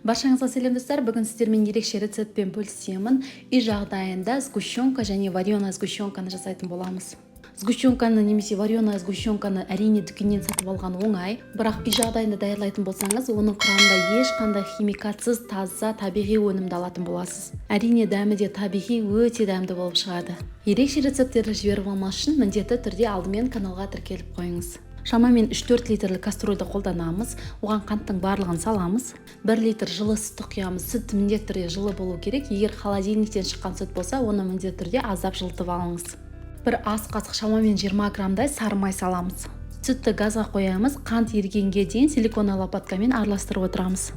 Баршаңызға сәлем, достар! Бүгін сіздермен ерекше рецептпен бөлісемін. Үй жағдайында сгущенка және вареная сгущенканы жасайтын боламыз. Сгущенканы немесе вареная сгущенканы, әрине, дүкеннен сатып алған оңай, бірақ үй жағдайында даярлайтын болсаңыз, оның құрамында ешқандай химикатсыз, таза, табиғи өнімді алатын боласыз. Әрине, дәмі де табиғи, өте дәмді болып шығады. Ерекше рецепттерді жіберіп алмас үшін міндетті түрде алдымен каналға тіркеліп қойыңыз. Шамамен 3-4 литрлік кастрюльді қолданамыз. Оған қанттың барлығын саламыз. 1 литр жылы сүтті құямыз. Сүт міндетті түрде жылы болу керек. Егер холодильниктен шыққан сүт болса, оны міндетті түрде аздап жылытып алыңыз. Бір ас қасық, шамамен 20 граммдай сары май саламыз. Сүтті газға қоямыз. Қант ерігенге дейін силиконовый лопаткамен араластырып отырамыз.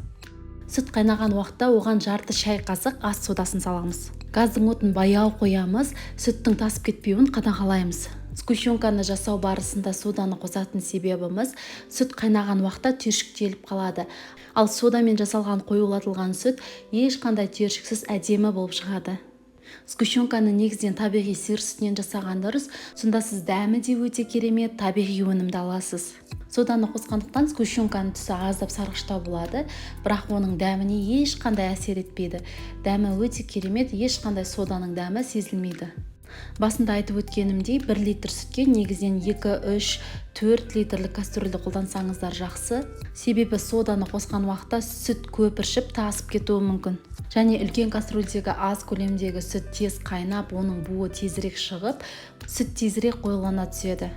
Сүт қайнаған уақытта оған жарты шай қасық ас содасын саламыз. Газдың отын баяу қоямыз. Сүттің тасып кетпеуін қадағалаймыз. Сгущенканы жасау барысында соданы қосатын себебіміз, сүт қайнаған уақытта түйіршіктеліп қалады. Ал содамен жасалған қоюлатылған сүт ешқандай түйіршіксіз, әдемі болып шығады. Сгущенканы негізінен табиғи сиыр сүтінен жасаған дұрыс. Сонда сіз дәмі де өте керемет, табиғи өнімді аласыз. Соданы қосқандықтан, сгущенканың түсі аздап сарғыштау болады, бірақ оның дәміне ешқандай әсер етпейді. Дәмі өте керемет, ешқандай соданың дәмі сезілмейді. Басында айтып өткенімдей, 1 литр сүтке негізінен 2, 3, 4 литрлік кастрюльді қолдансаңыздар жақсы. Себебі соданы қосқан уақытта сүт көпіршіп, тасып кетуі мүмкін. Және үлкен кастрюльдегі аз көлемдегі сүт тез қайнап, оның буы тезірек шығып, сүт тезірек қоюлана түседі.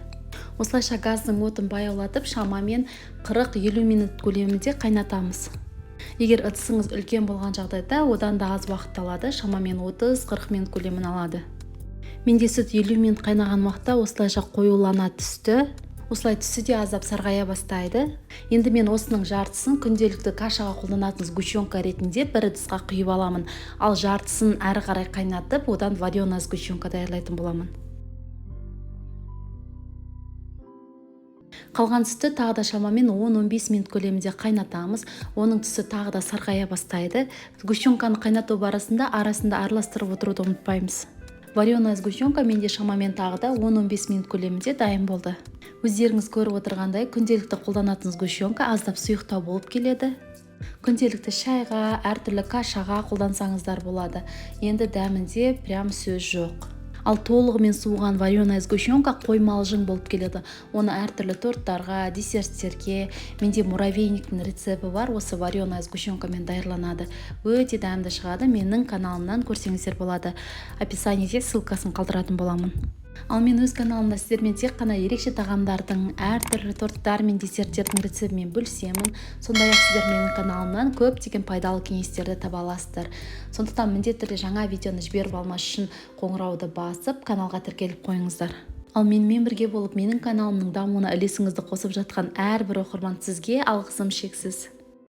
Осылайша газдың отын баяулатып, шамамен 40-50 минут көлемінде қайнатамыз. Егер ыдысыңыз үлкен болған жағдайда, одан да аз уақыт алады, шамамен 30-40 минут көлемін алады. Менде сүт 50 минут қайнаған уақытта осылайша қоюлана түсті. Осылай түсі де аздап сарғая бастайды. Енді мен осының жартысын күнделікті кашаға қолданатын сгущенка ретінде бір ыдысқа құйып аламын. Ал жартысын әрі қарай қайнатып, одан вареная сгущенка даярлайтын боламын. Қалған сүтті тағы да шамамен 10-15 минут көлемінде қайнатамыз. Оның түсі тағы да сарғая бастайды. Сгущенканы қайнату барысында арасында араластырып отыруды ұмытпаймыз. Вареная сгущенка менде шамамен тағы да 10-15 минут көлемінде дайын болды. Өздеріңіз көріп отырғандай, күнделікті қолданатын сгущенка аздап сұйықтау болып келеді. Күнделікті шайға, әртүрлі кашаға қолдансаңыздар болады. Енді дәмінде прям сөз жоқ. Ал толығымен суыған вареная сгущенка қоймалжың болып келеді. Оны әртүрлі торттарға, десерттерге, менде муравейниктің рецепті бар, осы вареная сгущенкамен даярланады. Өте дәмді шығады, менің каналымнан көрсеңіздер болады. Описаниеде ссылкасын қалдыратын боламын. Ал мен өз каналымда сіздермен тек қана ерекше тағамдардың, әртүрлі торттар мен десерттердің рецептімен бөлісемін. Сондай-ақ сіздер менің каналымнан көптеген пайдалы кеңестерді таба аласыздар. Сондықтан міндетті түрде жаңа видеоны жіберіп алмас үшін қоңырауды басып, каналға тіркеліп қойыңыздар. Ал менімен бірге болып, менің каналымның дамуына үлесіңізді қосып жатқан әрбір оқырман, сізге алғысым шексіз.